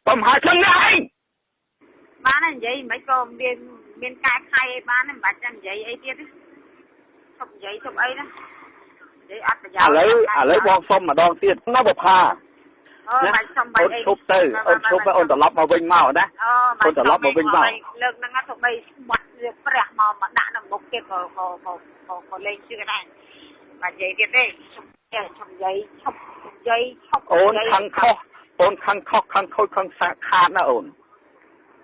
កុំហៅខ្ញុំអ្នកឯង បានហើយនិយាយមិនក៏មានមានកែខៃអីបានមិនបាច់ចាំនិយាយអីទៀតទេឈប់និយាយឈប់អីណានិយាយអត់ប្រយោជន៍ ឥឡូវបងសុំម្ដងទៀតណាបុផា អូបាច់សុំបា អូន ច់អី ឈប់ទៅអូនឈប់ទៅអូនត្រឡប់មកវិញមកណា អូ អូនត្រឡប់មកវិញមក លើកហ្នឹងទៅបីបាត់វាព្រះមកមកដាក់នៅមុខទៀតក៏ក៏ក៏ក៏ក៏លេងជឿដែរបាច់និយាយទៀតទេឈប់ឈប់និយាយឈប់និយាយឈប់ អូនខឹងខុសអូនខឹងខុសខឹងខូចខឹងសាខាតណាអូន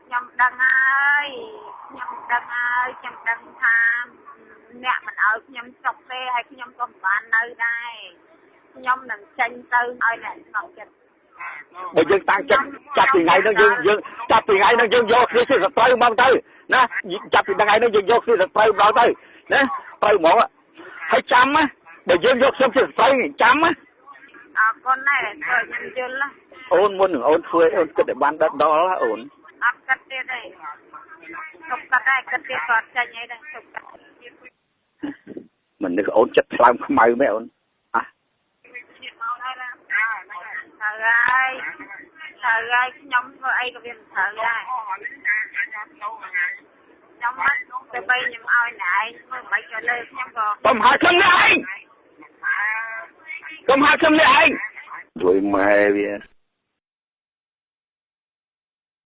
ខ្ញុំដឹងហើយខ្ញុំដឹងហើយខ្ញុំដឹងថាអ្នកមិនឲ្យខ្ញុំសុខទេហើយខ្ញុំក៏មិនបាននៅដែរខ្ញុំនឹងចេញទៅឲ្យអ្នកស្ងប់ចិត្ត បើយើងតាំងចិត្តចាប់ពីថ្ងៃហ្នឹងយើងយើងចាប់ពីថ្ងៃហ្នឹងយើងយកគ្នាជាសត្រូវហ្មងទៅណាចាប់ពីថ្ងៃហ្នឹងយើងយកគ្នាសត្រូវហ្មងទៅណាត្រូវហ្មងហើយចាំណាបើយើងយកខ្ញុំជាសត្រូវចាំណា អរគុណដែរធ្វើខ្ញុំយល់ណា អូនមុននឹងអូនធ្វើអូនគិតឲ្យបានដល់ដល់អូន អត់គិតទៀតទេឈប់គិតដែរគិតទៀតក៏ចេញអីដែរឈប់គិត មនុស្សអូនចិត្តថ្លើមខ្មៅមែនអូនអះ ត្រូវហើយត្រូវហើយខ្ញុំធ្វើអីក៏វាមិនត្រូវដែរខ្ញុំមិនទៅបីខ្ញុំឲ្យណែឯងធ្វើមិនក៏លើខ្ញុំក៏ កុំហៅខ្ញុំនេះឯងកុំហៅខ្ញុំនេះឯងជួយម៉ែវា។